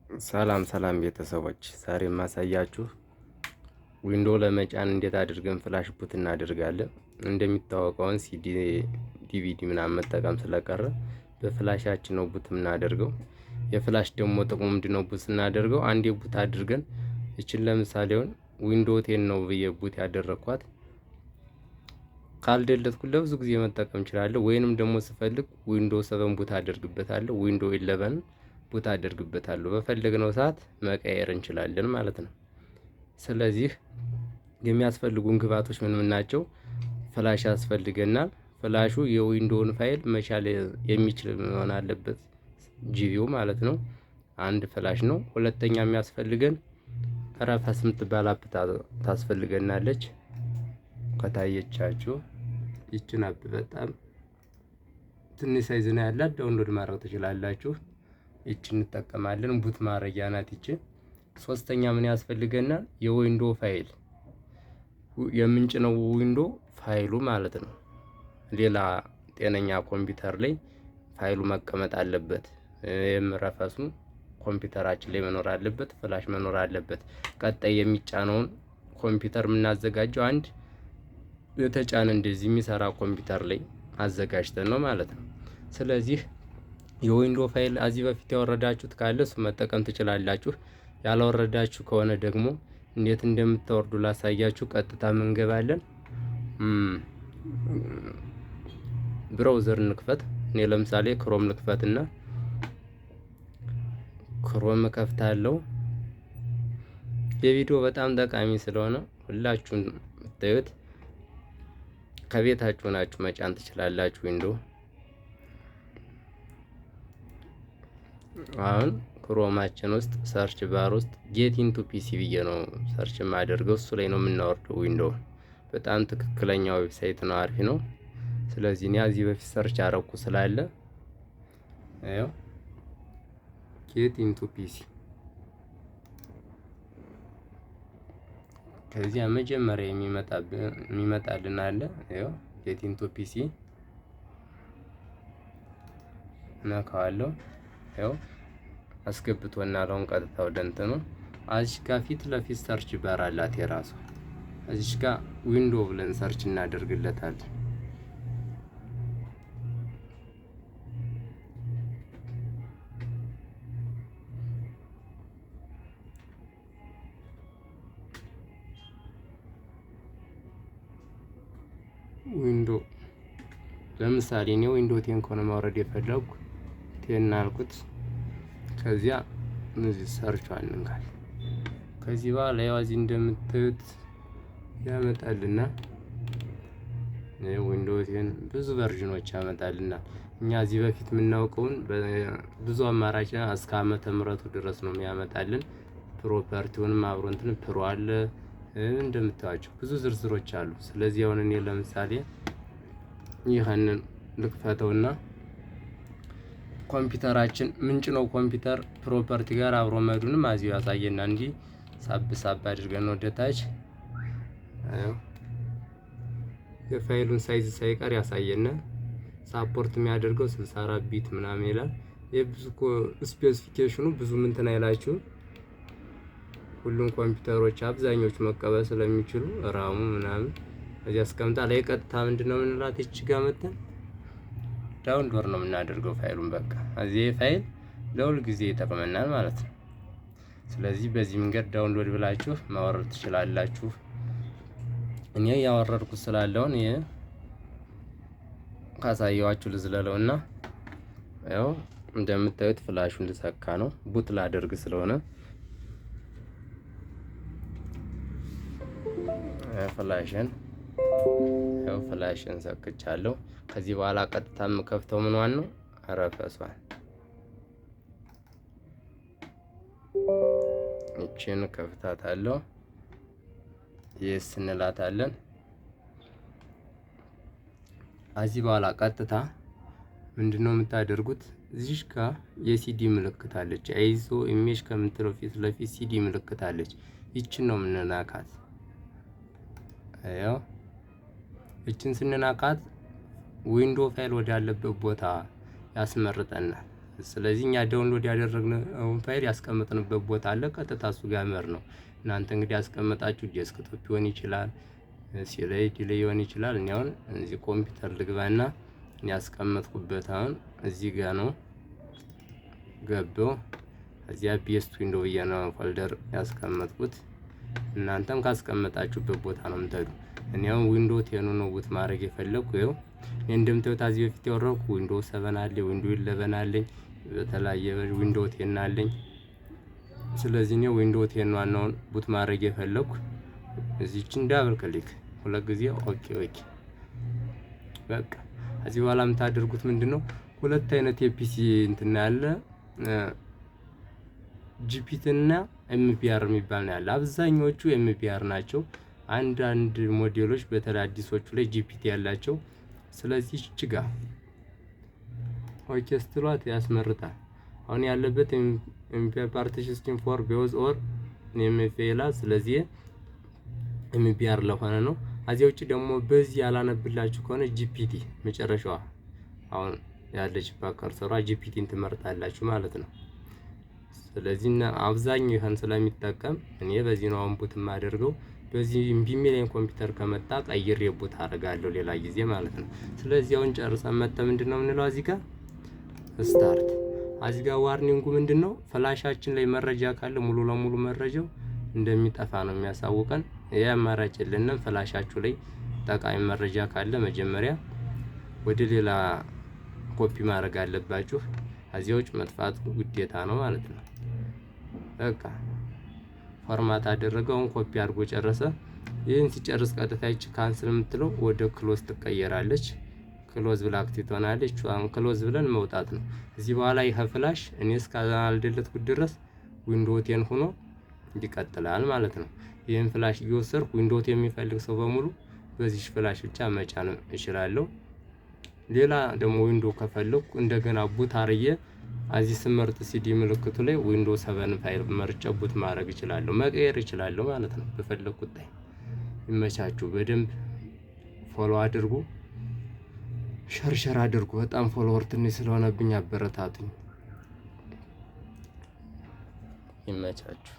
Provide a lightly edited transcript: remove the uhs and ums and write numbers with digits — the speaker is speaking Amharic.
ሰላም ሰላም ቤተሰቦች፣ ዛሬ የማሳያችሁ Window ለመጫን እንዴት አድርገን flash boot እናደርጋለን። እንደሚታወቀውን CD፣ DVD ምናምን መጠቀም ስለቀረ በ flash ኣችን ነው boot የምናደርገው። የ flash ደግሞ ጥቅሙ ምንድነው? Boot ስናደርገው አንዴ boot አድርገን ይችን ለምሳሌውን Window 10 ነው ብዬ boot ያደረግኳት ካልደለትኩ ለብዙ ጊዜ መጠቀም እችላለሁ። ወይንም ደግሞ ስፈልግ Window 7 boot አደርግበታለሁ፣ Window 11 boot አደርግበታለሁ። በፈለግነው ሰዓት መቀየር እንችላለን ማለት ነው። ስለዚህ የሚያስፈልጉን ግብአቶች ምን ምን ናቸው? Flash ያስፈልገናል። Flash ኡ የ Window ን ፋይል መቻል የሚችል መሆን አለበት፣ GB ው ማለት ነው። አንድ flash ነው። ሁለተኛ የሚያስፈልገን Rufus የምትባል app ታስፈልገናለች። ከታየቻችሁ ይችን app በጣም ትንሽ size ነው ያላት፣ download ማድረግ ትችላላችሁ። ይችን እንጠቀማለን። Boot ማድረጊያ ናት ይች። ሶስተኛ ምን ያስፈልገናል? የ Window ፋይል፣ የምንጭነው Window ፋይሉ ማለት ነው። ሌላ ጤነኛ ኮምፒውተር ላይ ፋይሉ መቀመጥ አለበት። ይህም Rufus ኡ ኮምፒውተራችን ላይ መኖር አለበት፣ flash መኖር አለበት። ቀጣይ የሚጫነውን ኮምፒውተር የምናዘጋጀው አንድ የተጫነ እንደዚህ የሚሰራ ኮምፒውተር ላይ አዘጋጅተን ነው ማለት ነው። ስለዚህ የ Window ፋይል ከዚህ በፊት ያወረዳችሁት ካለ እሱ መጠቀም ትችላላችሁ። ያላወረዳችሁ ከሆነ ደግሞ እንዴት እንደምታወርዱ ላሳያችሁ። ቀጥታ እንገባለን። Browser እንክፈት። እኔ ለምሳሌ Chrome ልክፈትና Chrome እከፍታለሁ። የቪዲዮ በጣም ጠቃሚ ስለሆነ ሁላችሁም የምታዩት ከቤታችሁ ናችሁ መጫን ትችላላችሁ። Window አሁን Chrome ኣችን ውስጥ search bar ውስጥ Get Into PC ብዬ ነው search የማደርገው። እሱ ላይ ነው የምናወርደው Window። በጣም ትክክለኛ website ነው፣ አሪፍ ነው። ስለዚህ እኔ እዚህ በፊት search ያረኩ ስላለ ያው Get Into PC፣ ከዚያ መጀመሪያ የሚመጣልን አለ። ያው Get Into PC ነካዋለሁ። ያው አስገብቶናል። አሁን ቀጥታ ወደ እንትኑ እዚች ጋር ፊት ለፊት search bar አላት የራሷ። እዚች ጋር Window ብለን search እናደርግለታለን። Window ለምሳሌ እኔ Window 10 ከሆነ ማውረድ የፈለግኩ 10 አልኩት። ከዚያ እነዚህ search እንንካል። ከዚህ በኋላ ያው እዚህ እንደምታዩት ያመጣልና Window 10 ብዙ version ኦች ያመጣልናል። እኛ እዚህ በፊት የምናውቀውን ብዙ አማራጭ እስከ ዓመተ ምህረቱ ድረስ ነው የሚያመጣልን። Property ውንም አብሮ እንትን Pro አለ፣ እንደምታዩቸው ብዙ ዝርዝሮች አሉ። ስለዚህ አሁን እኔ ለምሳሌ ይህንን ልክፈተውና ኮምፒውተራችን ምንጭ ነው ኮምፒውተር property ጋር አብሮ መዱንም አዚሁ ያሳየና እንዲህ ሳብ ሳብ አድርገን ወደ ታች የፋይሉን size ሳይቀር ያሳየና support የሚያደርገው 64 bit ምናምን ይላል። የብዙ specification ኑ ብዙ እንትን አይላችሁ፣ ሁሉም ኮምፒውተሮች አብዛኞቹ መቀበል ስለሚችሉ RAM ኡ ምናምን እዚህ አስቀምጣ ላይ ቀጥታ ምንድነው የምንላት ይቺ ጋር መተን download ነው የምናደርገው ፋይሉን። በቃ እዚህ ፋይል ለሁል ጊዜ ይጠቅመናል ማለት ነው። ስለዚህ በዚህ መንገድ download ብላችሁ ማውረድ ትችላላችሁ። እኔ ያወረድኩት ስላለውን ይሄ ካሳየዋችሁ ልዝለለውና ያው እንደምታዩት flash ኡን ልሰካ ነው፣ boot ላደርግ ስለሆነ flash ን ያው flash ን ሰክቻለሁ። ከዚህ በኋላ ቀጥታ የምከፍተው ምንዋን ነው? Rufus ኧን ይችን ከፍታታለሁ። Yes እንላታለን። ከዚህ በኋላ ቀጥታ ምንድነው የምታደርጉት? እዚህ ጋር የሲዲ ምልክት አለች። ISO image ከምትለው ፊት ለፊት ሲዲ ምልክት አለች። ይችን ነው የምንነካት። ያው ይችን ስንነካት Window ፋይል ወዳለበት ቦታ ያስመርጠናል። ስለዚህ እኛ download ያደረግነውን ፋይል ያስቀመጥንበት ቦታ አለ። ቀጥታ እሱ ጋር መር ነው። እናንተ እንግዲህ ያስቀመጣችሁ desktop ሊሆን ይችላል፣ C ላይ፣ D ላይ ሊሆን ይችላል። እኔ አሁን እዚህ ኮምፒውተር ልግባና ያስቀመጥኩበት አሁን እዚህ ጋር ነው ገባው። እዚያ best window ብዬ ነው folder ያስቀመጥኩት። እናንተም ካስቀመጣችሁበት ቦታ ነው የምትሄዱ። እኔ አሁን Window 10 ኑ ነው boot ማድረግ የፈለግኩ። ይኸው እኔ እንደምታዩት ከዚህ በፊት ያወረድኩ Window 7 አለኝ፣ Window 11 አለኝ፣ በተለያየ Window 10 አለኝ። ስለዚህ እኔ Window 10 ዋናውን boot ማድረግ የፈለግኩ እዚችን double click ሁለት ጊዜ okay። በቃ ከዚህ በኋላ የምታደርጉት ምንድነው? ሁለት አይነት የ PC እንትን ያለ፣ GPT እና MBR የሚባል ነው ያለ። አብዛኛዎቹ MBR ናቸው። አንዳንድ ሞዴሎች በተለይ አዲሶቹ ላይ GPT ያላቸው። ስለዚህ እች ጋ okay ስትሏት ያስመርጣል። አሁን ያለበት MBR partition for BIOS or MFI ይላል። ስለዚህ MBR ለሆነ ነው። ከዚያ ውጭ ደግሞ በዚህ ያላነብላችሁ ከሆነ GPT መጨረሻዋ አሁን ያለችባት cursor ሯ GPT ን ትመርጣላችሁ ማለት ነው። ስለዚህ አብዛኛው ይህን ስለሚጠቀም እኔ በዚህ ነው አሁን boot የማደርገው። በዚህ እምቢ የሚለኝ ኮምፒውተር ከመጣ ቀይሬ boot አደርጋለሁ ሌላ ጊዜ ማለት ነው። ስለዚህ አሁን ጨርሰን መጥተን ምንድነው የምንለው? እዚህ ጋር start። እዚህ ጋር warning ኡ ምንድነው? Flash ኣችን ላይ መረጃ ካለ ሙሉ ለሙሉ መረጃው እንደሚጠፋ ነው የሚያሳውቀን። ይህ አማራጭ የለንም። Flash ኣችሁ ላይ ጠቃሚ መረጃ ካለ መጀመሪያ ወደ ሌላ ኮፒ ማድረግ አለባችሁ። ከዚያ ውጭ መጥፋቱ ግዴታ ነው ማለት ነው። በቃ format አደረገውን ኮፒ አድርጎ ጨረሰ። ይህን ሲጨርስ ቀጥታ ይቺ cancel የምትለው ወደ close ትቀየራለች። Close ብላ active ትሆናለች። አሁን close ብለን መውጣት ነው። እዚህ በኋላ ይህ flash እኔ እስካልደለትኩት ድረስ Window 10 ሆኖ ይቀጥላል ማለት ነው። ይህን flash እየወሰድኩ Window 10 የሚፈልግ ሰው በሙሉ በዚህ flash ብቻ መጫን እችላለሁ። ሌላ ደግሞ Window ከፈለኩ እንደገና boot አርዬ እዚህ ስመርጥ ሲዲ ምልክቱ ላይ Window 7 ፋይል መርጬ boot ማድረግ እችላለሁ፣ መቀየር እችላለሁ ማለት ነው በፈለኩት time። ይመቻችሁ። በደንብ follow አድርጉ፣ share share አድርጉ። በጣም follower ትንሽ ስለሆነብኝ አበረታቱኝ። ይመቻችሁ።